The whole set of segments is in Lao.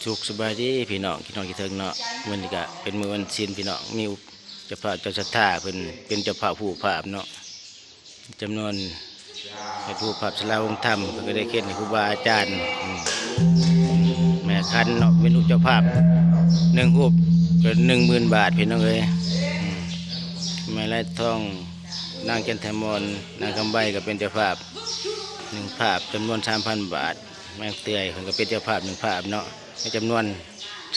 ສຸກສະບາຍດີພີ່ນ້ອງ ພີ່ນ້ອງທີ່ເຖິງເນາະ. ມື້ນີ້ກະເປັນມື້ວັນສິນພີ່ນ້ອງ ມີເຈົ້າພາບເຈົ້າສັດທາເພິ່ນເປັນເຈົ້າພາບຮູບພາບເນາະ ຈຳນວນ ເຮັດຮູບພາບສາລາວົງທຳ ເພິ່ນກໍໄດ້ເຮັດໃຫ້ຄູບາອາຈານ ອືມ ແມ່ຂັນເນາະ ເປັນຮູບເຈົ້າພາບໜຶ່ງຮູບກໍໜຶ່ງໝື່ນບາດພີ່ນ້ອງເອີຍ. ອືມ ແມ່ລາຍທອງ ນາງຈັນທະມອນ ນາງຄຳໃບກໍເປັນເຈົ້າພາບໜຶ່ງພາບ ຈຳນວນສາມພັນບາດ. ນາງເຕືອຍເພິ່ນກໍເປັນເຈົ້າພາບໜຶ່ງພາບເນາະ ໃນຈຳນວນ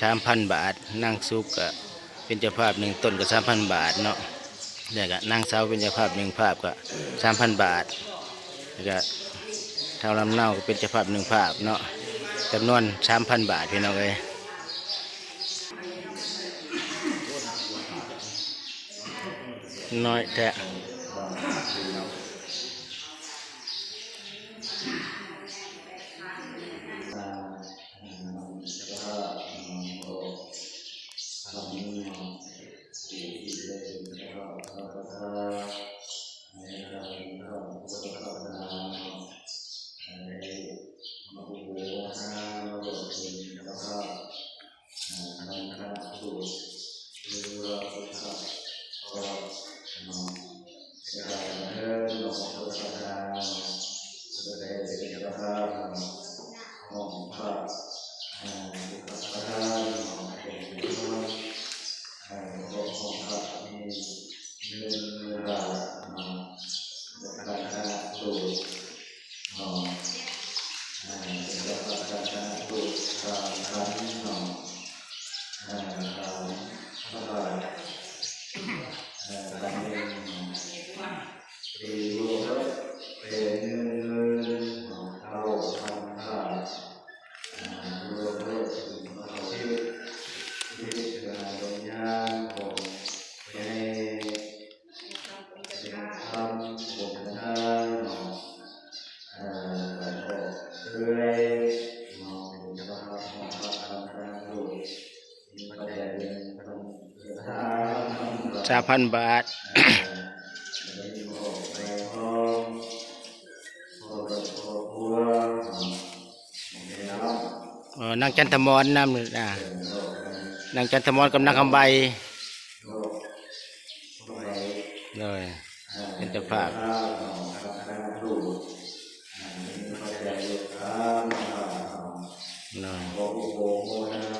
ສາມພັນບາດ. ນາງສຸກກໍເປັນເຈົ້າພາບໜຶ່ງຕົນກໍສາມພັນບາດເນາະ ແລ້ວກໍນາງເສົາເປັນເຈົ້າພາບໜຶ່ງພາບກໍສາມພັນບາດ ແລ້ວກໍທ້າວລຳເນົາກໍເປັນເຈົ້າພາບໜຶ່ງພາບເນາະ ຈຳນວນສາມພັນບາດ ພີ່ນ້ອງເອີຍ. ນ້ອຍແທ້. ສາມພັນບາດ. ເອີ ນາງຈັນທະມອນນຳ ອາ ນາງຈັນທະມອນກັບນາງຄຳໃບ ໂດຍ ເປັນເຈົ້າພາບ ໂດຍ.